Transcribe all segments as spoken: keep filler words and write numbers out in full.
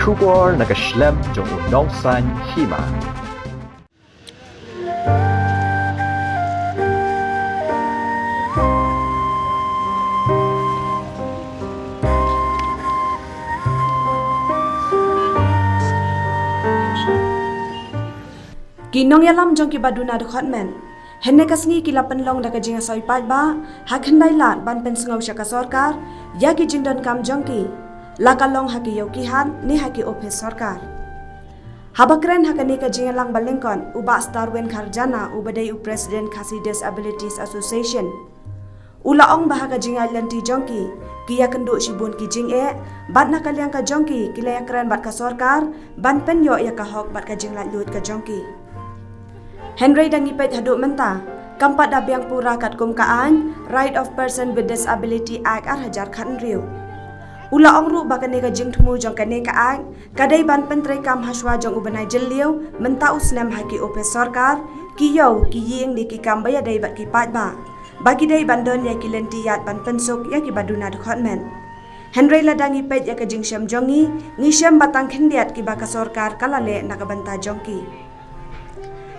Khubor na ka shlem jong u nongsan hima. Ki nongïalam jong ki ba duna dkhot met hynne ka sngi ki la pynlong da ka jingïasoi paidbah ha khyndai lad ban pynsngew sha ka sorkar ïa ki jingdonkam jong ki, la ka long ha ki ïew ki hat ne ha ki ophis sorkar. Haba kren ha kane ka jingïalang ba lyngkot, u Bah Starwin Kharjana, u ba dei u President Khasi Disabilities Association, u la ong ba ha ka jingïaid lynti jong ki, ki ïakynduh shibun ki jingeh, bad na ka liang ka jong ki, ki la ïakren bad ka sorkar ban pynïoh ïa ka hok bad ka jinglaitluid ka jong ki. Hynrei da ngi peit haduh mynta, kam pat da biang pura katkum ka aiñ Right of Person with Disability Act ar hajar khathynriew. U la ong ruh ba kane ka jingthmu jong kane ka aiñ ka dei ban pyntreikam hashwa jong u bnai Jylliew, mynta u snem ha ki ophis sorkar, ki ïew, ki ïing ne ki kam ba ïadei bad ki paidbah, ba ki dei ban don ïa ki lynti ïaid ban pynsuk ïa ki ba duna dkhot met. Hynrei lada ngi peit ïa ka jingshem jong ngi, ngi shem ba tang khyndiat ki ba ka sorkar ka la leh na ka bynta jong ki.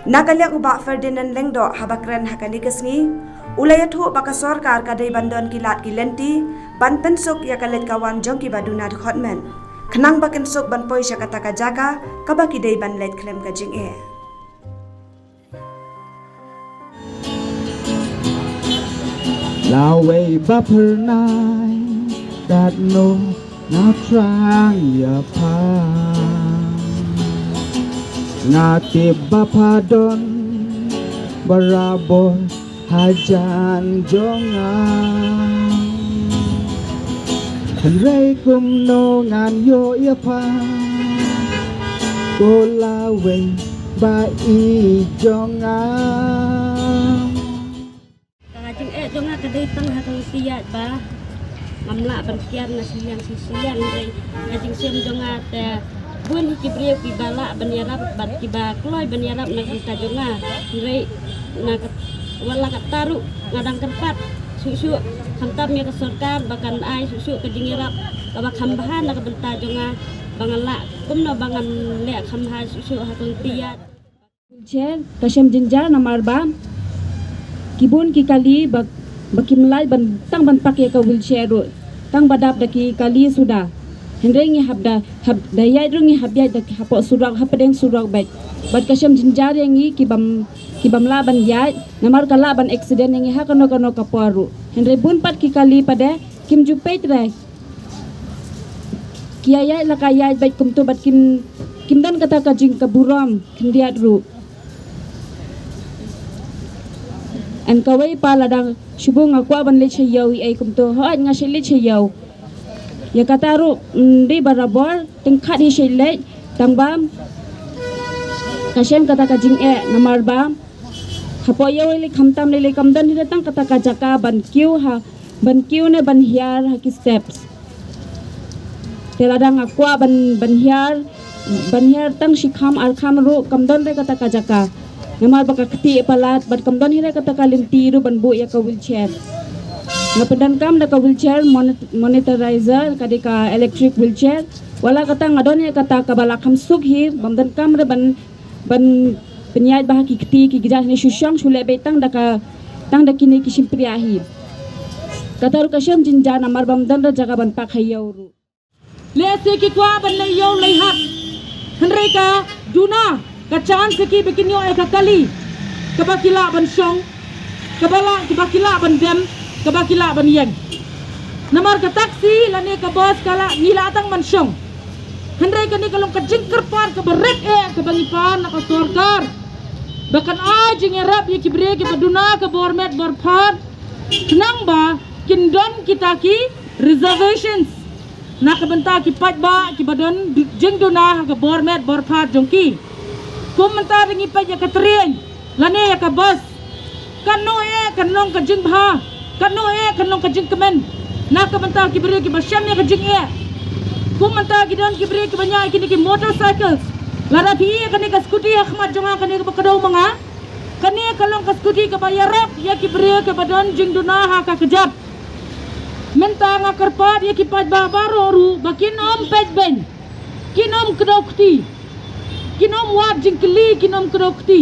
Na ka liang u Bah Ferdinand Lyngdoh, haba kren ha kane ka sngi, u la ïathuh ba ka sorkar ka dei ban don ki lad ki lynti ban pynsuk ïa ka leit ka wan jong ki ba duna dkhot met, khnang ba kin suk ban poi sha kata ka jaka kaba ki dei ban leit khlem ka jingeh. Lawei ba phyrnai, katno nga thrang ïa pha. Nga tip ba pha don barabor hajan jong nga. Hynrei kumno ngan ïoh ïa pha, ko lawei ba i jong nga. Ka jingeh jong nga ka dei tang ha ka lynti ïaid ba ngam lah ban kiar na shiliang shi shiliang, hynrei ka jingshem jong nga te bun hi ki briew kiba lah ban ïarap bad kiba kloi ban ïarap na ka bynta jong nga. Hynrei na ka, wat la katta ruh nga dang kyrpad shuh shuh, khamtam ïa ka sorkar ba kan ai shuh shuh ka jingïarap kaba kham bha na ka bynta jong nga, ba ngan lah kumno ba ngan leh kham bha shuh shuh ha ka lynti ïaid. Wheelchair ka shem jynjar namar ba ki bun ki kali ba, ba kim lah ban tang ban phah ïa ka wheelchair ruh, tang ba dap da ki kali suda. Hynrei ngi hap da, hap da ïaid ruh ngi hap ïaid da hapoh surok, hapdeng surok beit. Bad ka shem jynjar ïa ngi ki bym, ki bym lah ban ïaid namar ka lah ban accident ïa ngi ha kano kano ka por ruh. Hynrei bun pat ki kali pat de kim ju peit re. Ki ïaid la ka ïaid beit kumto bad kim, kim don kata ka jingburom khyndiat ruh. Hynrei kawei pat lada shu bun nga kwah ban leit sha ïew ïa kumto, hooid nga shait leit sha ïew. Ïa kata ruh, mm, dei barabor, tyngkhat hi shait leit, tang ba ka shem kata ka jingeh namar ba hapoh ïew lei lei khamtam lei lei kam don hi tang kata ka jaka ban kiew ha, ban kiew ne ban hiar ha ki steps. Te lada nga kwah ban, ban hiar, ban hiar tang shi kham ar kham ruh kam don re kata ka jaka. Namar ba ka ktieh palat bad kam don hi re kata ka lynti ruh ban buh ïa ka wheelchair. Nga pyndonkam da ka wheelchair monet-, motorizer, ka dei ka electric wheelchair. Wat la kata nga don ïa kata kaba la kham suk hi, bym donkam re ban, ban pynïaid bha ki kti ki kjat ne shu shong shu leh beit tang da ka, tang da kine ki shympriah hi. Kata ruh ka shem jynjar namar bym don re jaka ban park ha ïew ruh. Lehse ki kwah ban leh ïew leh hat. Hynrei ka duna ka chance ïa ki ba kin ïoh ïa ka kali kaba ki lah ban shong, kaba lah, kaba ki lah ban dem, kaba ki lah ban ïeng. Namar ka taxi lane ka bus ka lah, ngi lah tang ban shong. Hynrei kane ka long ka jingkyrpad kaba rit eh kaba ngi pan na ka sorkar ba kan ai jingïarap ïa ki briew kiba duna ka bor met bor phad, khnang ba kin don kita ki reservations na ka bynta ki paidbah kiba don du-, jingduna ha ka bor met bor phad jong ki. Kum mynta da ngi peit ïa ka train lane ïa ka bus, katno eh kan long ka jingbha, katno eh kan long ka jingkmen na ka bynta ki briew kiba shem ïa ka jingeh. Kum mynta ki don ki briew kiba ñiah ïa kine ki motorcycles. Lada phi ïohi ïa kane ka scooty ha khmat jong nga, kane kaba kdew ma nga, kane ka long ka scooty kaba ïarap ïa ki briew kiba don jingduna ha ka kjat. Mynta nga kyrpad ïa ki paidbah baroh ruh ba kin ym peit beiñ, kin ym kti. Kin ym wad jingkylli, kin ym kdew kti.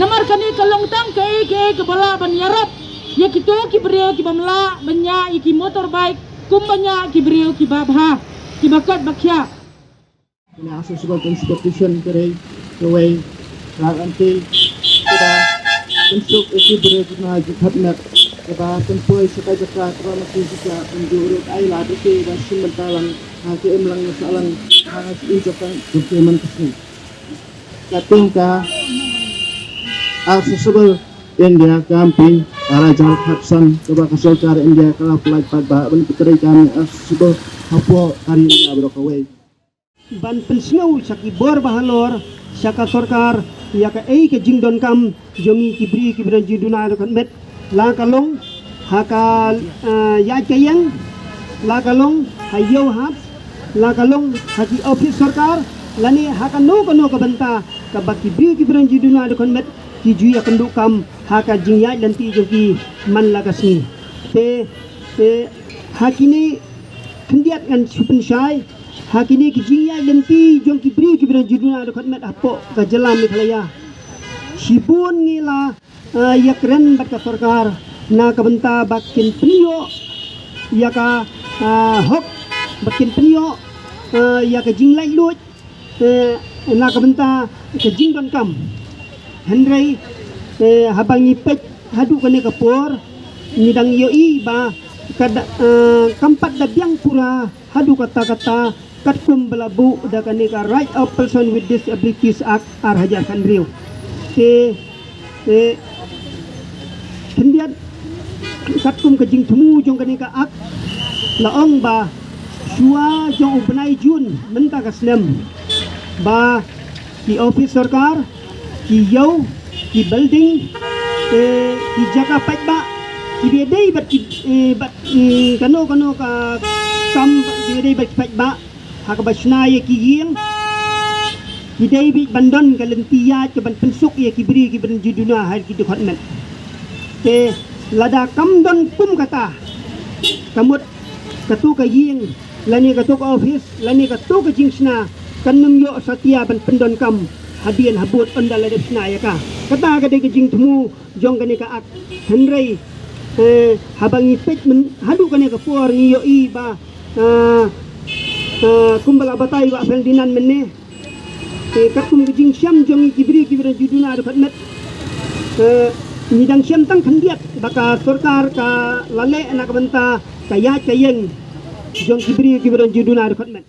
Namar kane ka long tang kaei kaei kaba lah ban ïarap ïa kito ki briew ki bym lah ban ñiah ïa ki motorbike kumba ñiah ki briew kiba bha, kiba kot ba khiah. Kane ka Assessable Transportation ka dei kawei ka anti kaba pynsuk ïa ki briew ki na jingkhatmet kaba pynpoi sha ka jaka kaba ma ki jaka pynjurut ai la dei ba shim bynta lang ha ki im lang na sah lang ha ki im jaka jong ki man ka sngi. Ka ting ka Accessible India Campaign ar hajar khatsan kaba ka sorkar India ka la pynlait pat ba ban pyntrei ka accessible hapoh ka ri India baroh kawei. Ban pynsngew sha ki bor ba halor sha ka sorkar ïa kaei ka jingdonkam jong ngi ki briew kiba don jingduna dkhot met, la ka long ha ka, eh, ïaid ka ïeng, la ka long ha ïew hat, la ka long ha ki ophis sorkar, lane ha kano kano ka bynta kaba ki briew kiba don jingduna dkhot met ki ju ïakynduh kam ha ka jingïaid lynti jong ki man la ka sngi. Te, te ha kine khyndiat ngan shu pynshai ha kine ki jingïaid lynti jong ki briew kiba don jingduna dkhot met hapoh ka jylla Meghalaya. Shibun ngi la, eh, ïakren bad ka sorkar na ka bynta ba kin pynïoh ïa ka, eh, hok, ba kin pynïoh, eh, ïa ka jinglaitluid, eh, na ka bynta ka jingdonkam. Hynrei, eh, haba ngi peit haduh kane ka por ngi dang ïohi ba ka da, eh, kam pat da biang pura haduh katta katta katkum ba la buh da kane ka Right of Person with Disabilities Act ar hajar khathynriew. Te, te khyndiat katkum ka jingthmu jong kane ka Act la ong ba shuwa jong u bnai Jun mynta ka snem ba ki ophis sorkar, ki ïew, ki building, eh, ki jaka paidbah kiba dei bad ki, eh, bad, eh, kano kano ka kam kiba dei bad ki paidbah ha kaba shna ïa ki ïing, ki dei bad ban don ka lynti ïaid ka ban pynsuk ïa ki briew kiba don jingduna ha ki dkhot met. Te lada kam don kum kata, ka mut kato ka ïing lane kato ka ophis lane kato ka jingshna kan nym ïoh satia ban pyndonkam hadien habud ynda la dep shna ïa ka. Kata ka dei ka jingthmu jong kane ka Act. Hynrei, eh, haba ngi peit myn haduh kane ka por ngi ïohi ba, eh, eh, kumba la batai Bah Ferdinand mynne, eh, katkum ka jingshem jong ngi ki briew kiba don jingduna dkhot met, eh, ngi dang shem tang khyndiat ba ka sorkar ka la leh na ka bynta ka ïaid ka ïeng jong ki briew kiba don jingduna dkhot met.